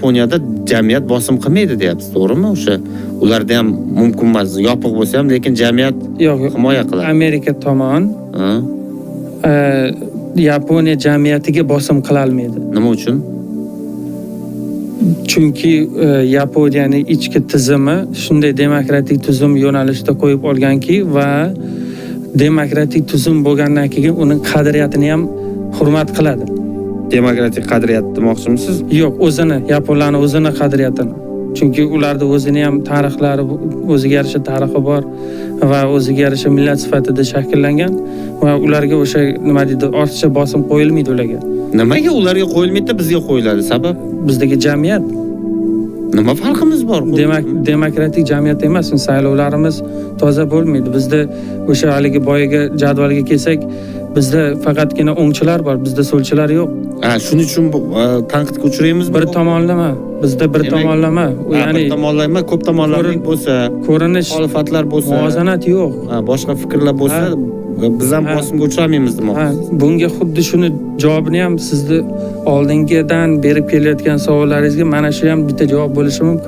Yaponiyada jamiyat bosim qilmaydi deyapsiz, to'g'rimi? O'sha ularda ham mumkin emas, yopiq bo'lsa ham, lekin jamiyat Yo'q, yo'q. himoya qiladi. Amerika tomon Ha? Yaponiya jamiyatiga bosim qilolmaydi. Nima uchun? Chunki Yaponiyani ichki tizimi shunday demokratik tuzum yo'nalishida qo'yib olganki va demokratik tuzum bo'lgandan keyin uning qadriyatini ham hurmat qiladi. Demokratik qadriyat demoqchimisiz? Yo'q, o'zini, yaponlarni o'zini qadriyatini. Chunki ularda o'zini ham tarixlari, o'ziga yarasha tarixi bor va o'ziga yarasha millat sifatida shakllangan va ularga o'sha, nima deydi, ortiqcha bosim qo'yilmaydi ularga. Nimaga ularga qo'yilmaydi, bizga qo'yiladi? Sabab? Bizdagi jamiyat Nima farqimiz bor? Demak, demokratik jamiyat emas, saylovlarimiz toza bo'lmaydi. Bizda o'sha haligi boyagi jadvalga kelsak, bizda faqatgina o'ngchilar bor, bizda so'lchilar yo'q. Ha, shuning uchun bu tanqidga uchraymizmi? Bir tomonlama, bizda bir Demak, tomonlama, u Ha, ya'ni bir tomonlama, ko'p tomonlama bo'lsa, ko'rinish, muxolifatlar bo'lsa, muvozanat yo'q. ha, boshqa fikrlar bo'lsa, biz ham bosimga uchramaymiz Ha, demoqchisiz. bunga xuddi shuni javobini ham sizni oldingidan berib kelayotgan savollaringizga mana shu ham bitta javob bo'lishi mumkin.